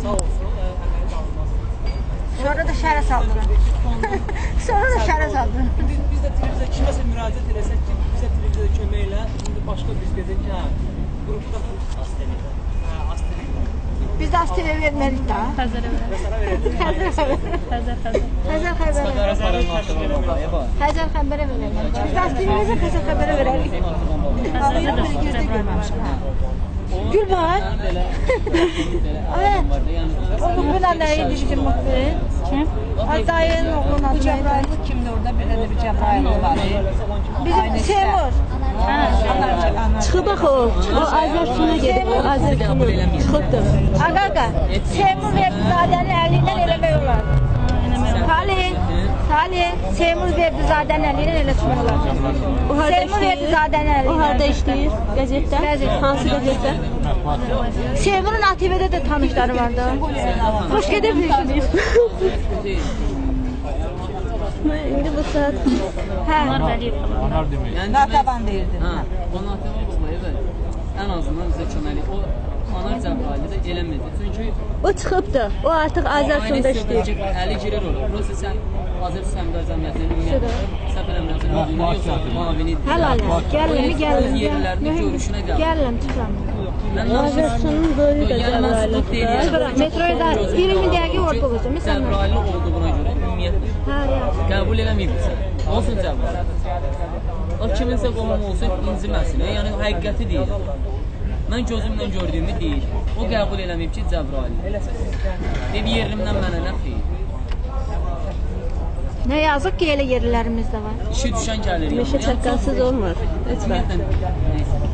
Sağ olsun, əməyi dağılmaz. Sonra da şərə saldılar. Sonra da şərə saldılar. Biz də televiziyada kiməsə müraciət eləsək ki, bizə televiziyada kömək elə, indi başqa biz dedik ki, hə, qrupda AzTV-də. Hə, AzTV-də. Biz də AzTV vermərik də. Xəzərə verərik. Xəzərə Xəzər. Xəzər xəbərə. Xəzər xəbərə verərik. Biz də AzTV versək Xəzər xəbərə verərik. Xəzərə də gözdə görməmişəm. Gül var. O Muxbirlə nə idi bizim Muxbir? Kim? Dayının oğlunun adı. Bu Cəbrayıllı kimdir orada? Belə də bir Cəbrayıllı var. Bizim Seymur. Çıxıb axı o. O Azərsuna gedib. O Azərsuna çıxıbdır. Aqaqa, Seymur Verdizadənin əli ilə eləmək olar. Salih, Seymur Verdizadənin əli ilə eləmək olar. Seymur Verdizadənin əli ilə. O harda işləyir? Qəzetdə? Hansı qəzetdə? Seymurun ATV-də də tanışları vardı. Xoş gedə bilirsiniz. İndi bu saat... Hə. Anar Vəliyev falan. Natavan deyirdi. Hə, o Natavan Babayev ən azından bizə köməklik. O Anar Cəbraylı da eləmirdi. Çünki... O çıxıbdı. O artıq Azərsunda işləyir. Əli girir ora. Prosta sən Azər Səmdar Cəmiyyətinin ümumiyyətlə, səhv eləmirəmsə, müdiri yoxsa mavinidir. Həlaləm, gəlirəm, gəlirəm. Yerlərinin görüşünə gəlirəm. Gəlirəm, çıxıram. Azərsunun böyüyü də Cəbraylıdır. Çıxıram, metroya da 20 dəqiqə orada olacam. Cəbraylı olduğuna görə ümumiyyətlə qəbul eləməyibsən. Olsun Cəbraylı. O kiminsə qohum olsun, inciməsin. Yəni, həqiqəti deyirəm. Mən gözümlə gördüyümü deyirəm. O qəbul eləməyib ki, Cəbraylı. Deyib, yerlimdən mənə nə xeyir? Nə yazıq ki, elə yerlərimiz də var. İşi düşən gəlir. Meşə çaqqalsız olmur. Heç vaxt. Ümumiyyətlə, neysə.